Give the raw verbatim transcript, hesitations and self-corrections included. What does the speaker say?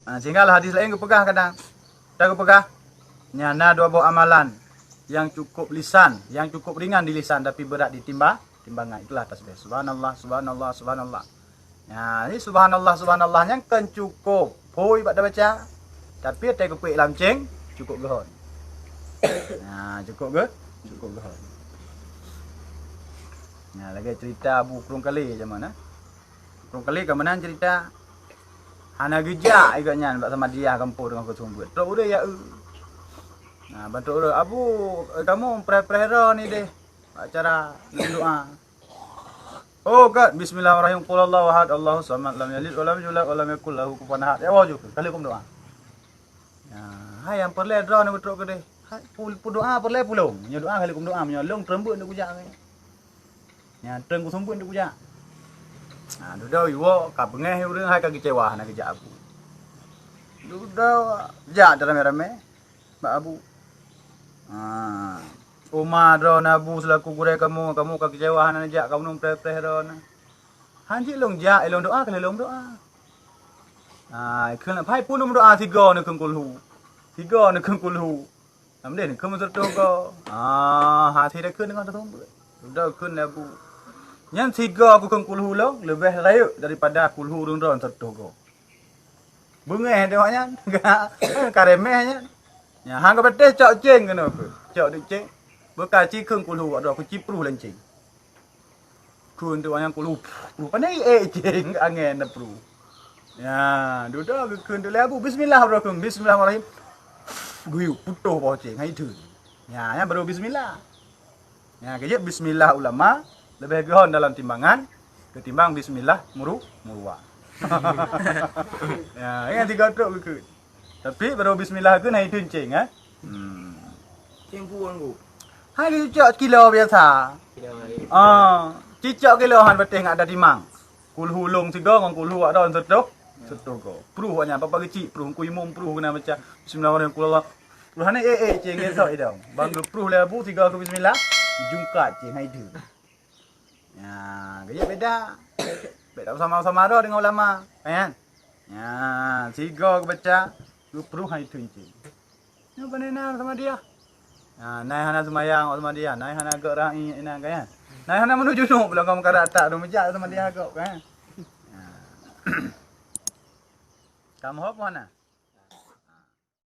Ha, sehingga lah hadis laén geupeugah kadang. Kita geupeugah, nyan na dua boh amalan yang cukup lisan, yang cukup ringan di lisan tapi berat di timba-, timbangan. Itulah tasbih. Subhanallah, subhanallah, subhanallah. Nah, ni subhanallah, subhanallah nyang kan cukup phôi bak tabaca. Tapi até geupeuék lam céng, cukup geuhon. Nah, cukup geuh, cukup geuhon. Nah, lagèe cerita Abu Krung Kali zaman, eh. Krung Kali ka meunan cerita. Hana geujak igat nyan bak Samadiyah gampông deungon keusumbeuet. Trok ureueng ya eu. Nah, ban trok ureueng, "Abu, kamoe preh-preh droe ni deh. Bak cara doa." Oh, kat, bismillahirrahmanirrahim. Qul huwallahu ahad, Allahu samad, lam yalid walam yulad walam yakul lahu kufuwan ahad. Ya, wajib. Kali kum doa. Ya, hai nyang peureulèe droe ni beutrok keudeh. Hai, pu-, pu doa peureulèe pulông. Nyoe doa kali kum doa, meunyoe lông treumbeuet untuk kujak. Nyan trön keusumbeuet untuk kujak. Ha, dudoe iwoe ka beungèh ureueng hai ka keucewa hana geujak Abu. Dudoe jak ramé-ramé bak Abu. Ha, uma droe na Abu selaku gurèe kamoe, kamoe ka keucewa hana neujak, kamoe preh-preh droe na. Han cit lôn jak, ilôn doa keu lôn doa. Ha, kheun hai pun lôn doa sigoe neukheun kulhu. Sigoe neukheun kulhu. Alhamdulillah, keu meuseutôh goe. Ah, hase takheun deungon teusumbeuet. Sudah kheun lé Abu. Nyan sigoe kukheun kulhu lôn leubeh rayeuk daripada kulhu ureueng droe seutôh goe. Beungèh teuh awak nyan. Ka remeh nyan. Nyan, han ka patéh cok céng keunoe keu. Cok di céng. Beuka ci kheun kulhu awak droe, kuci pruh lam céng. Kheun tu ayang kulu, kulu pandai ék céng angén na pru. Ya, dudoe geukheun tu lé Abu, bismillah, Abu kheun, bismillahirrahmanirrahim. Geuyue putôh boh céng, hai theun. Ya, ya baru bismillah. Ya, kejep bismillah ulama lebih geuhon dalam timbangan ketimbang bismillah muru, muruwa. Ya, ingat tiga trok geukheun. Tapi baru bismillah kheun hai theun céng, eh. Hmm. Céng puan ku. Hai cicok kilo biasa. Kilo hari. Ah, cicok kilo han patéh ngat ada timang. Kulhu lôn sigoe ngon kulhu awak droe seutôh, seutôh goe. Pruh awak nyan, bapak keuchik pruh, Teungku Imum pruh keunan baca. Bismillahirrahmanirrahim, qul huwallah. Pruh hana ék-ék céng ngon sok idong. Bang geupruh lé Abu sigoe keu bismillah, jungkat céng hai theun. Ya, geujak beda. Beda sama-sama droe deungon ulama, kan? Ya, sigoe geubaca, geupruh hai theun céng. Nyoe pane na Samadiyah. Ha, nai hana seumayang awak Samadiyah, nai hana gok rai inan, kan? Nai hana meunujunuk, bilang kamu kada tak dong meujak Samadiyah gok, kan? Ha. Kamu hop mana?